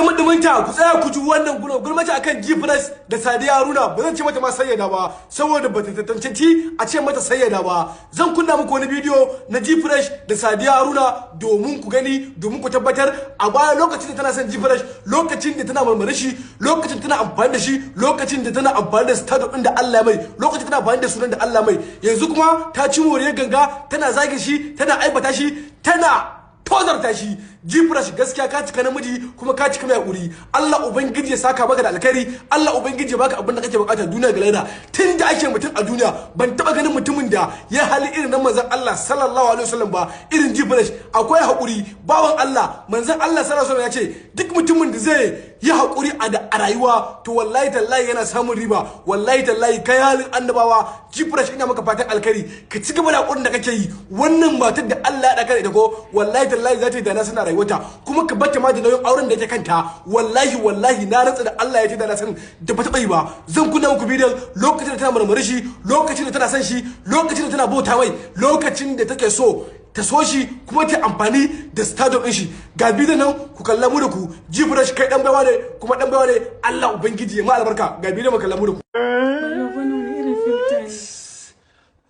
Dumi-duminta, ku tsaya ku ji wannan gulmace akan Gfresh da Sadiya Haruna. Ba zan ce mata ma sayyada ba, saboda ba ta tantance a ce mata sayyada ba. Zan kunna muku wani bidiyo na Gfresh da Sadiya Haruna domin ku gani, domin ku tabbatar. A baya, lokacin da tana son Gfresh, lokacin da tana marmari shi, lokacin tana amfani da shi, lokacin da tana amfani da stardom din da Allah mai, lokacin tana amfani da sunan da Allah mai, yanzu kuma ta ci moriyar ganga, tana zage shi, tana aibata shi, tana tozarta shi. Gfresh, gaskiya ka cika namiji kuma ka cika mai hakuri. Allah Ubangiji ya saka maka da alkhairi. Allah Ubangiji ya baka abin da kake bukata duniya ga lahira. Tun da ake mutum a duniya, ban taba ganin mutumin da ya hali irin na manzon Allah sallallahu alaihi wasallam ba irin Gfresh. Akwai hakuri, bawan Allah. Manzon Allah sallallahu alaihi wasallam ya ce duk mutumin da zai yi hakuri a rayuwa, to wallahi tallahi yana samun riba. Wallahi tallahi kai halin annabawa. Gfresh, ina maka fatan alkhairi. Ka ci gaba da hakurin da kake yi. Wannan matar da Allah ya daka da ita ko, wallahi tallahi za ta yi dana suna rayuwata, kuma ka bata ma da nauyin auren da yake kanta. Wallahi wallahi, na rantsa da Allah ya ce da na san da ba taɓa yi ba. Zan kunna muku bidiyon lokacin da tana marmari shi, lokacin da tana son shi, lokacin da tana bauta mai, lokacin da take so ta so shi kuma ta amfani da stardom din shi. Ga bidiyon nan, ku kalla mu da ku. Gfresh, kai dan baiwa ne, kuma dan baiwa ne. Allah Ubangiji ya ma albarka. Ga bidiyon, mu kalla mu da ku. Wannan wani irin filter ne?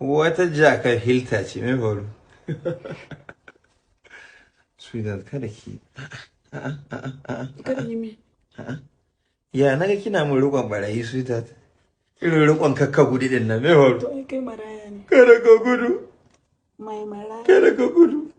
Wata jakar filter ce mai faru. Sweetheart, kada ki. Kada yi me? Ya naga kina mun rikon barayi, sweetheart. Irin rikon kakka gudu din nan, mai faru? To ai kai maraya ne. Kada ka gudu. Mai maraya. Kada ka gudu.